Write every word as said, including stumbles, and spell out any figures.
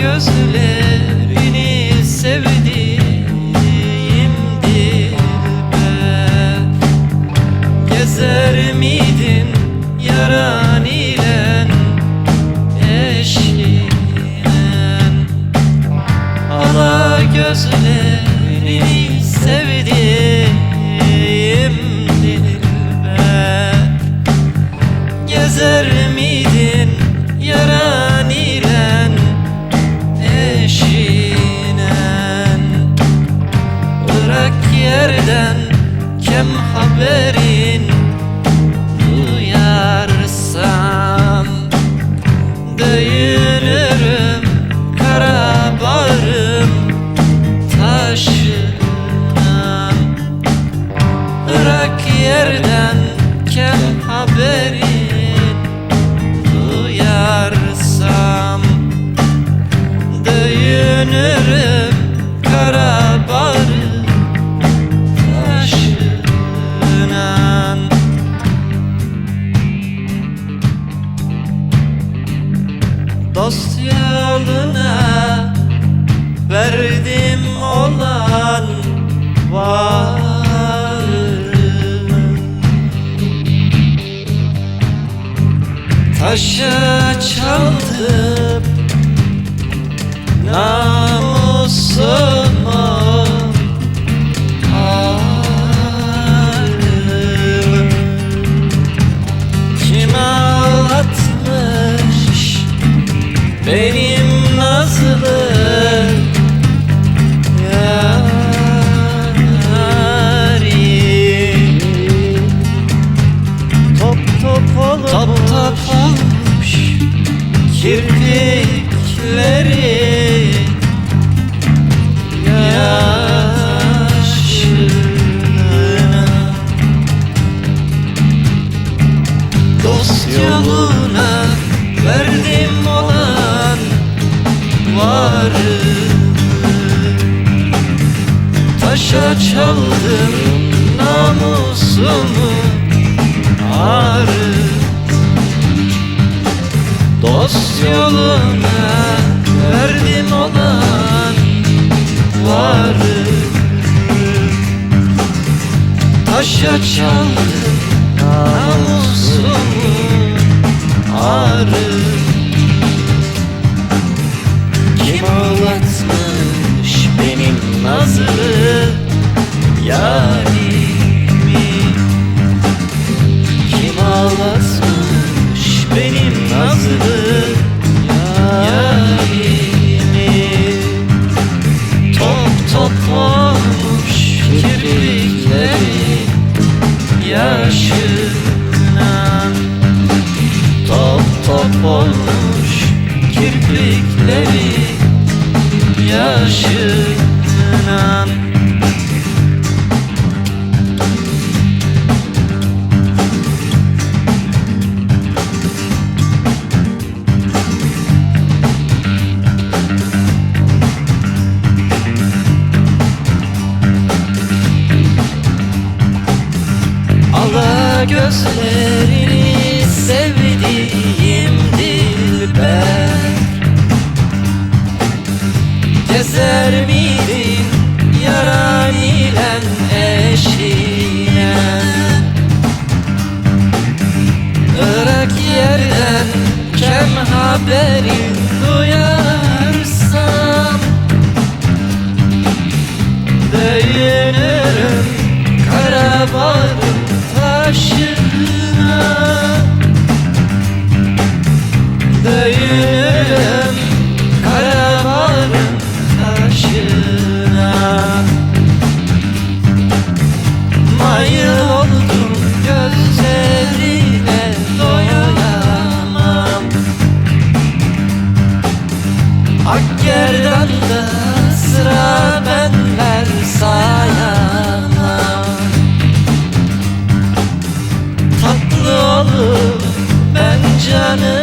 Gözlerini sevdiğim dilber, gezer miydin yaran ile eşinen? Ala gözlerini sevdiğim dilber, gezer miydin yaran ile eşinen? Irak yerden kem haberin duyarsam, döyünürüm kara bağrım taşına. Irak yerden kem haberin duyarsam, döyünürüm kara bağrım taşına. Dost yoluna verdim olan varım. Taşa çaldım namusumu, ağrım. Kim ağlatmış benim nazlı yarim? Top top olmuş, top top olmuş kirpikleri yaşına. Dost yoluna verdim olan varım. Taşa çaldım namusumu, ağrım. Dost yoluna verdim olan varım. Taşa çaldım namusumu, ağrım. Kim ağlatmış benim nazlı yarimi? Kim ağlatmış benim nazlı yarimi? Top top olmuş kirpikleri yaşından. Top top olmuş kirpikleri yaşından. Ala gözlerini sevdiğim dilber. Gezer miydin yaran ile eşine? Irak yerden kem haberin duyarsam, döyünürüm kara bağrım taşına. Döyünürüm kara bağrım taşına. Mayıl oldum gözlerine doyamam. Ak gerdanda sıra benler sayamam. Tatlı oğlum, ben canı